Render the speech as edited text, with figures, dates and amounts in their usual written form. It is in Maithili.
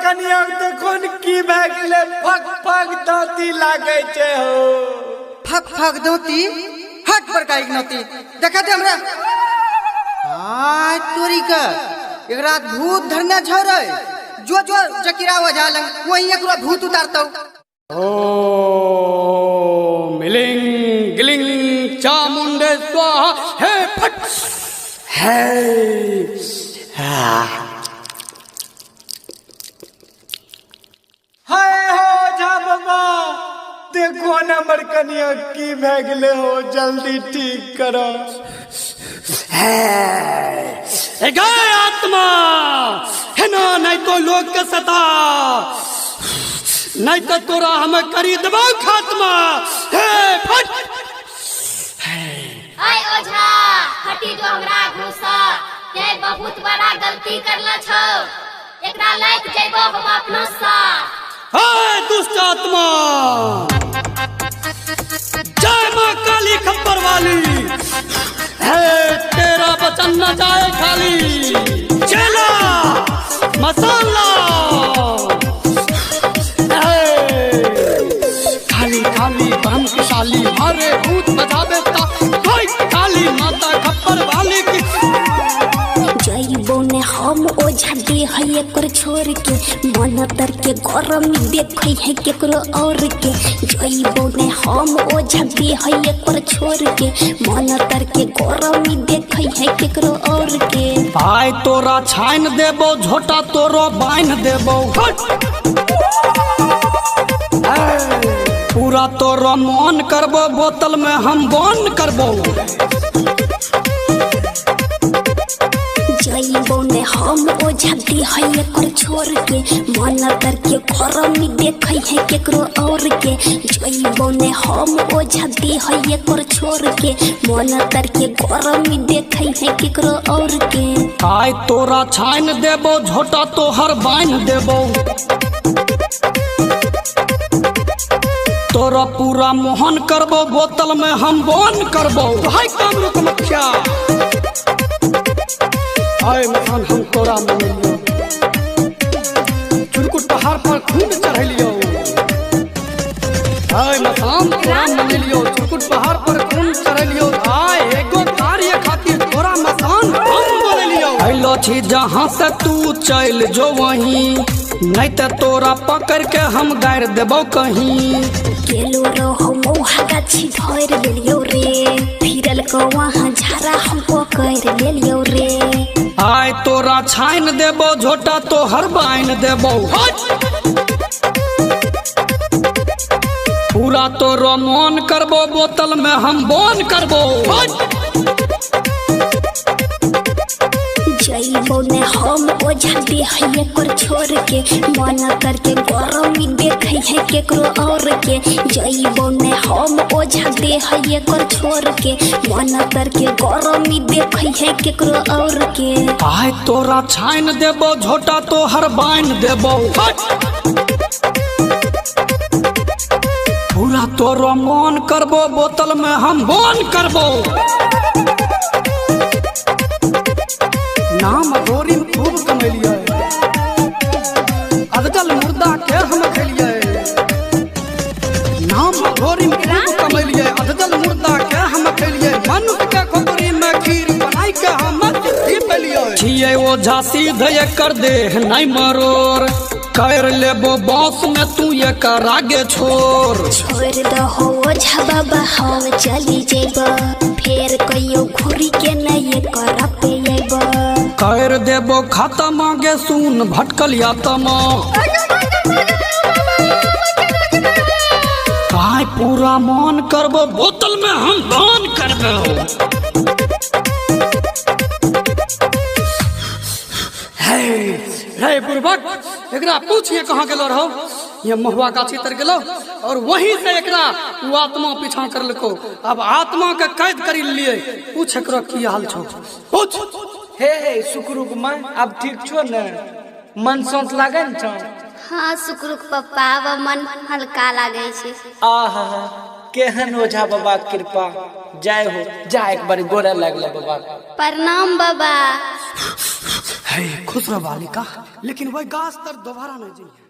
कनिया देखो न की भए गेलै, फक फक दाँती लागै छै हो। फक फक दाँती? हट बड़का इग्नोती, देखा दे हमरा। आय तोरी के एकरा भूत धरने छौ रे। जो जो जकीरा ओझा लंग वही एकरा भूत उतारतौ। ओम मिलिंग गिलिंग चामुंडे स्वाहा हे फट हे। हाय हो ओझा बाबा, देखो न हमर कनिया की भए गेलै हो, जल्दी ठीक करो। हे गए आत्मा है ना, नहीं तो लोग के सता, नहीं तो तोरा हमें करी देबो खात्मा। हे फट। आय ओझा हटी जो हमरा आगू सँ, ते बहुत बड़ा गलती करला छौ, एकरा लायक जइबो हम अपना साथ। हे दुष्ट आत्मा, जय माँ काली खप्पर वाली, हे तेरा बचन न जाए खाली। चला मसाला खाली खाली बम की शाली, मारे भूत बजावे ता कोई काली माता खप्पर वाली की। जइबो ने हम ओझा दे है एकर छोड़ के, मन तर के गरम देखै है केकरो और के। जइबो ने हम ओझा दे है एकर छोड़ के, मन तर के गरम देखै है केकरो और के। आय तोरा छाइन देबो झोटा तोरो बान्ह देबो, पूरा तोरो मन करबो बोतल में हम बन करबो। जइबो ने हम ओझा दे है एकर छोड़ के, मन तर के गरम देखै है केकरो और के। जइबो ने हम ओझा दे है एकर छोड़ के, मन तर के गरम देखै है केकरो और के। आय तोरा छाइन देबो झोटा तोहर बान्ह देबो, तोरा पूरा मोहन करबो बोतल में हम बन करबो। हाय कामरू कमख्या, आय मसान हम तोरा मनलियो, चुरकुट पहाड़ पर खून चढ़लियो। आय मसान तोरा मनलियो, चुरकुट पहाड़ पर खून चढ़लियो। आय एगो कार्य खातिर तोरा मसान हम बनलियो। अइलो छी जहाँ से तू चल जो वहीं, नहीं तो तोरा पकड़ के हम गाड़ देबो कहीं। गेलो रहो मौहा गाछी धर लेलियो रे, फिरल को वहाँ झाड़ा हम पकड़ लेलियो रे। आय तोरा छाइन देबो झोटा तोहर बान्ह देबो, पूरा तोरो मन करबो बोतल में हम बन करबो। जइबो ने हम ओझा दे है एकर छोड़ के, मन कर के गरम देखै है केकरो और के। जइबो ने हम ओझा दे है एकर छोड़ के, मन कर के गरम देखै है केकरो और के। आय तोरा छाइन देबो झोटा तोहर बान्ह देबो, पूरा तोरो मन करबो बोतल में हम बन करबो। नाम गोरी में खूब कमेलिए, अदजल मुर्दा के हम खेलिए। नाम गोरी में खूब कमेलिए, अदजल मुर्दा के हम खेलिए। मनुष्य के खोपड़ी में खीर बनाई के हम पी पेलिए। छियै ओझा सीध एकर देह नहीं मरोर, कर लेबो बांस में तू एकर आगे छोड़। छोड़ दहो ओझा बाबा हम चली जेबो, फेर कहियो घुरी के नहीं एकर पे अइबो। कर देबो खत्म आगे सुन भटकल आत्मा, काय पूरा मन करबो बोतल में हम दान करबो। हे रे बुड़बक, एकरा पूछिए कहाँ गेलो रहो। ये महुआ गाछी तर गेलो और वहीं से एकरा वो आत्मा पीछा कर लको। अब आत्मा के कैद करी लिए, पूछ एकरा की हाल छौ, पूछ। हे हे सुकरुक माँ, अब ठीक छो ने? मन शांत लागै ने छौ? हाँ सुकरुक पप्पा, अब मन हल्का लागै छै। आहा केहन ओझा बाबा कृपा, जय हो। जा एक बार गोरा लागल बाबा। प्रणाम बाबा। हे खुश रह बालिका, लेकिन वही गाछ तर दोबारा नहीं जाइए।